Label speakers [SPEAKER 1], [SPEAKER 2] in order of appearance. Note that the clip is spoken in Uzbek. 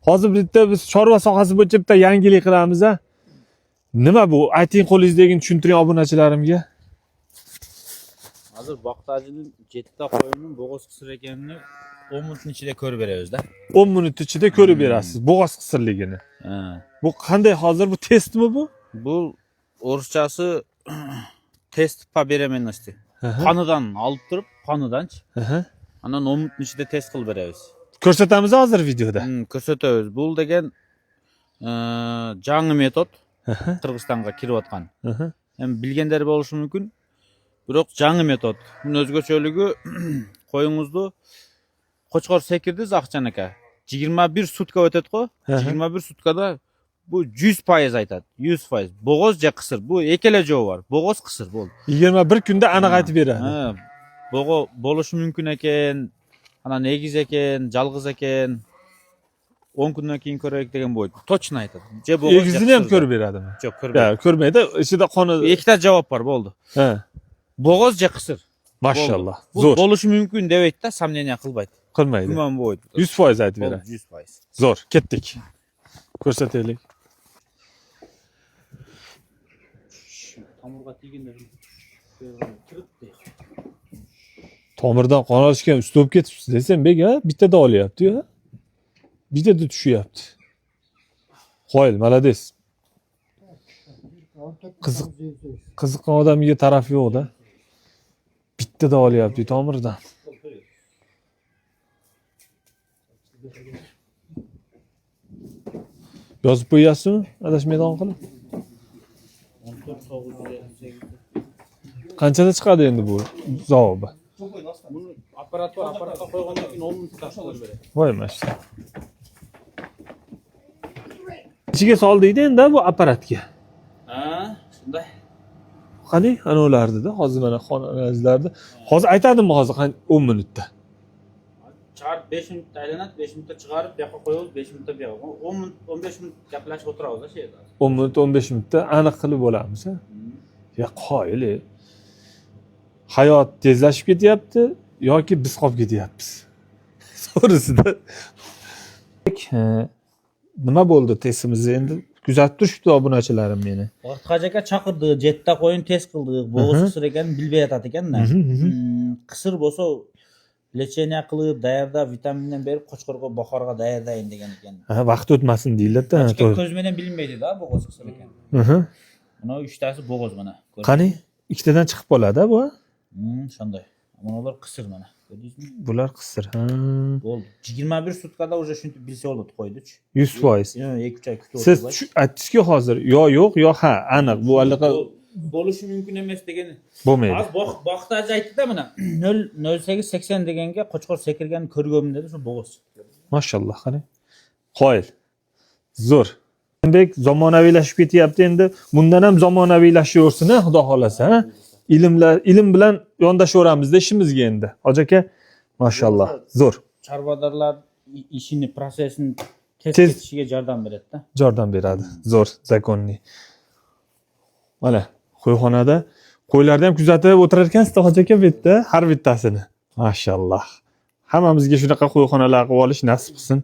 [SPEAKER 1] Hozir bitta biz chorva sohasi bo'yicha bitta yangilik qilamiz a. Nima bu? Ayting, qo'lingizdagini tushuntiring obunachilarimga.
[SPEAKER 2] Hozir Boqtajining 7 ta qo'yining bo'g'iz qisir ekanini 10 minutning ichida ko'rib beramiz-da.
[SPEAKER 1] 10 minut ichida ko'rib berasiz bo'g'oz qisirligini.
[SPEAKER 2] Ha.
[SPEAKER 1] Bu qanday hozir, bu testmi bu?
[SPEAKER 2] Bu o'rischasi тест по беременности. Qonidan olib turib, qonidanchi. Andan 10 minutning ichida test qilib beramiz.
[SPEAKER 1] Ko'rsatamiz hozir videoda.
[SPEAKER 2] Ko'rsatamiz. Bu degan yangi metod Qirg'izistonga kirayotgan. Endi bilganlar bo'lishi mumkin. Biroq yangi metod. Buni o'zgachaligi qo'yingizni qo'chqor sekirdi Zaqchan aka. 21 sutka o'tadi-ku. 21 sutkada bu 100% aytadi. 100%. Bo'g'oz je qisir. Bu ikkala javob bor. Bo'g'oz qisir bo'ldi.
[SPEAKER 1] 21 kunda aniq aytib beradi.
[SPEAKER 2] Ha, bo'g'o bo'lishi mumkin ekan, ana egiz ekan, jalg'iz ekan. 10 kundan keyin ko'raylik degan bo'ydi. Точно aytadi. Je bo'g'oz, je
[SPEAKER 1] Egizini ham
[SPEAKER 2] qisir.
[SPEAKER 1] ko'rib beradimi?
[SPEAKER 2] Yo'q, ko'rib.
[SPEAKER 1] Ya, ko'rmaydi, ichida qoni.
[SPEAKER 2] Ikkita javob bor, bo'ldi. Bo'g'oz je qisir.
[SPEAKER 1] Mashalloh.
[SPEAKER 2] Bu
[SPEAKER 1] Zo'r.
[SPEAKER 2] bo'lishi mumkin demaydi-da, сомнение qilmaydi.
[SPEAKER 1] Qilmaydi.
[SPEAKER 2] Gumon bo'lmaydi.
[SPEAKER 1] 100% aytib
[SPEAKER 2] Bo'ldi,
[SPEAKER 1] beradi.
[SPEAKER 2] 100%.
[SPEAKER 1] Zo'r, ketdik. Ko'rsataylik.
[SPEAKER 2] Tomirga teganda kiribdi.
[SPEAKER 1] Tomirdan qon olishga usta bo'lib ketibsiz desam, bek, ha, bittada olyapti-yu. Bittada tushyapti. Qoyil, молодец. Qiziq, qiziqqan odamga taraf yo'q-da. Bittada olyapti tomirdan. Yozib qo'yasizmi? Adashmaydigan qilib. Qanchada chiqadi endi bu javobi?
[SPEAKER 2] Buni apparat bor, apparatga qo'ygandan keyin 10 minutda ko'rib beradi.
[SPEAKER 1] Voy mashina. Ichiga soldikda endi bu apparatga.
[SPEAKER 2] Ha, shunday.
[SPEAKER 1] Qani, ana ulardida, hozir mana xon analizlarida. Hozir aytadimmi hozir 10 minutda?
[SPEAKER 2] Chiqarib 5 minutda aylanadi, 5 minutda chiqarib bu yoqqa qo'yamiz, 5 minutda bu yoqqa. 10 minut, 15 minut gaplashib o'tiramiz shu yerda.
[SPEAKER 1] 10 minut, 15 minutda aniq qilib bo'lamiz, ha? Ya qoyil. Hayot tezlashib ketyapti yoki biz qolib ketyapmiz. To'g'risida. Nima bo'ldi testimizni endi kuzatib turishibdi obunachilarim meni.
[SPEAKER 2] Vaqt aka chaqirdi, 7 ta qo'yin test qildik. Bo'g'iz qisir ekanini bilmay yotadi ekanda. Qisir bo'lsa lecheniya qilib, dayarda vitamindan berib qo'chqorga, bahorga dayardayin degan ekan.
[SPEAKER 1] Ha, vaqt o'tmasin deyiladi-da, to'g'ri.
[SPEAKER 2] Ko'z bilan bilinmaydi-da bo'g'iz qisir ekan. Mana uchtasi bo'g'iz mana.
[SPEAKER 1] Qani, ikkitadan chiqib qoladi bu?
[SPEAKER 2] Shunday. Mana ular qisir mana. Ko'rdingizmi?
[SPEAKER 1] Bular qisir. Ha.
[SPEAKER 2] Bo'ldi. 21 sutkada уже shunday bilsa bo'ladi qo'ydi-chi.
[SPEAKER 1] 100%.
[SPEAKER 2] 2-3 oy kutib
[SPEAKER 1] Siz
[SPEAKER 2] o'tirib.
[SPEAKER 1] aytdingizki hozir yo yo'q yo ha, aniq. Bu anaqa
[SPEAKER 2] bo'lishi mumkin emas degan
[SPEAKER 1] bo'lmaydi.
[SPEAKER 2] Hozir Boqtaji aytdi-da mana 0.0880 deganga qo'chqor sekirganini ko'rganman dedi, shu bo'g'iz.
[SPEAKER 1] Mashalloh, qani. Qoyil. Zo'r. Bek zamonaviylashib ketyapti endi. Bundan ham zamonaviylashaversin, ha, xudo xolasa, ha? Ilmlar, ilm bilan yondashaveramizda ishimizga endi. Hoji aka, mashalloh, zo'r.
[SPEAKER 2] Chorvadorlar ishini, prosesini tez ketishiga yordam beradi-da.
[SPEAKER 1] Yordam beradi. Zo'r, zakonniy. Mana qo'yxonada qo'ylarni ham kuzatib o'tirar ekansizda Hoji aka bu yerda har bittasini. Mashalloh. Hammamizga shunaqa qo'yxonalar qilib olish nasib qilsin.